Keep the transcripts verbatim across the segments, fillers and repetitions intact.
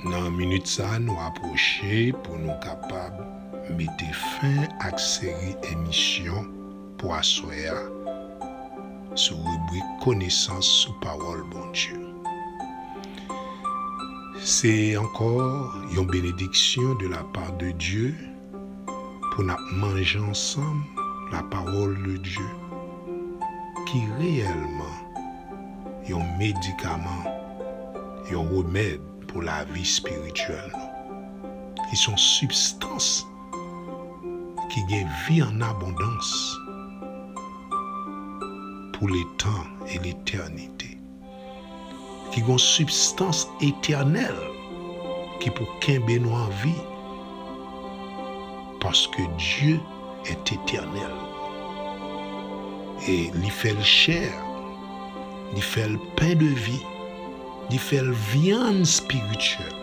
Nan minit sa a, nou apwoche pou nou kapab mete fen ak seri emisyon pou aswè a sou ribrik Konesans sou Pawòl Bondye. Se ankò yon benediksyon de la part de Dieu pou n ap manje ansanm la parole de Dieu, ki reyèlman yon medikaman, yon remèd pou lavi espirityèl nou, ki se yon sibstans ki gen vi an abondans pou letan e letènite, ki gen yon sibstans etènèl ki pou kenbe nou an vi, paske Dye est éternel. E li fè l chè, li fè l pen de vi, li fè l vyann espirityèl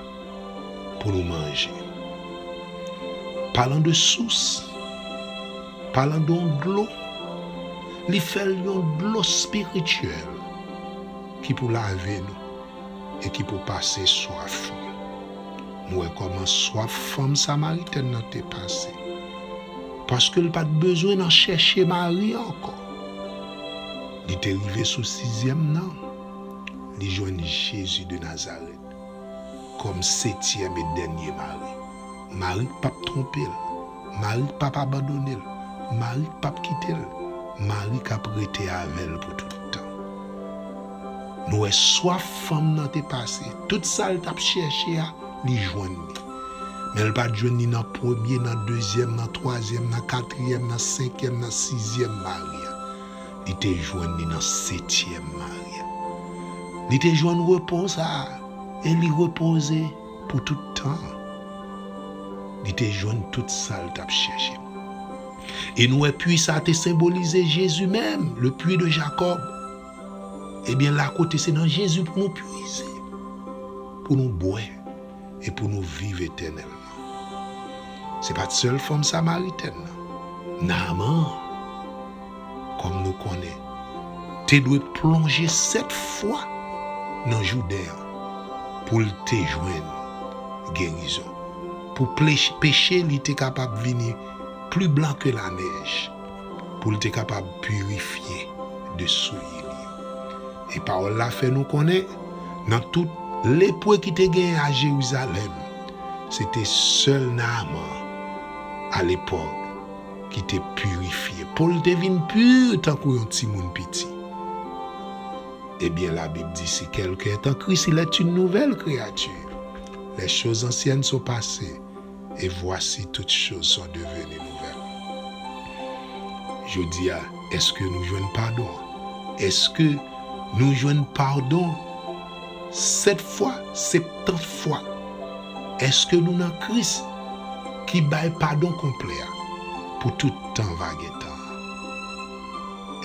pou nou manje. Palan de sous, palan de yon dlo, li fè l yon dlo espirityèl ki pou lave nou e ki pou pase swaf nou. Nou wè kòman swaf fanm samaritèn nan te pase. Paske l pa t bezwen nan chèche mari ankò. Li te rive sou sizyèm nan, li jwenn Jezi de Nazarèt kòm setyèm e dènye mari. Mari k p ap twonpe l, mari k p ap abandone l, mari k p ap kite l, mari k ap rete avè l pou tout tan. Nou wè swaf fanm nan te pase. Tout sa l t ap chèche a, li jwenn li. Men l pa t jwenn li nan premye, nan dezyèm, nan twazyèm, nan katriyèm, nan senkyèm, nan sizyèm mari a. Li te jwenn li nan setyèm mari a. Li te jwenn repo sa a, e li repoze pou tout tan. Li te jwenn tout sa l t ap chèche. E nou wè pwi sa a te senbolize Jezi menm, le puits de Jacob. Ebyen, la kote se nan Jezi pou nou pwize, pou nou bwè, e pou nou viv etènèlman. Se pa t sèl fanm samaritèn nan. Naaman, kòm nou konnen, te dwe plonje sèt fwa nan Jouden an pou l te jwenn gerizon. Pou ple-, peche li te kapab vini pli blan ke lanèj, pou l te kapab pirifye de souye li yo. E pawòl la fè nou konnen, nan tout lepre ki te genyen a Jerizalèm, se te sèl Naaman, alepòk, ki te pirifye. Po l te vin pi tankou yon timoun piti. Ebyen, Labib di, si quelqu'un est en Christ, il est une nouvelle créature. Les choses anciennes sont passées, et voici toutes choses sont devenues nouvelles. Jodi a, èske nou jwenn padon an? Èske nou jwenn padon sèt fwa, septant fwa? Èske nou nan Kris ki bay padon konplè a pou tout tan va gen tan an?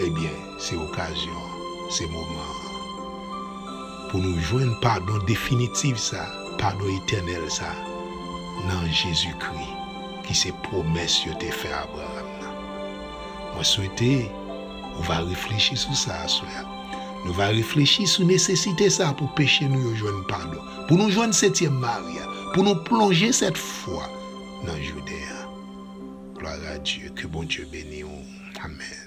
Ebyen, se okazyon an, se moman an pou nou jwenn padon definitif sa, padon etènèl sa, nan Jezikri, ki se pwomès yo te fè Abraram nan. Mwen swete ou va reflechi sou sa aswè a. Nou va reflechi sou nesesite sa pou peche nou yo jwenn padon, pou nou jwenn setyèm mari a, pou nou plonje sèt fwa nan Jouden an. Glwa a Dye, ke Bondye beni w. Amèn.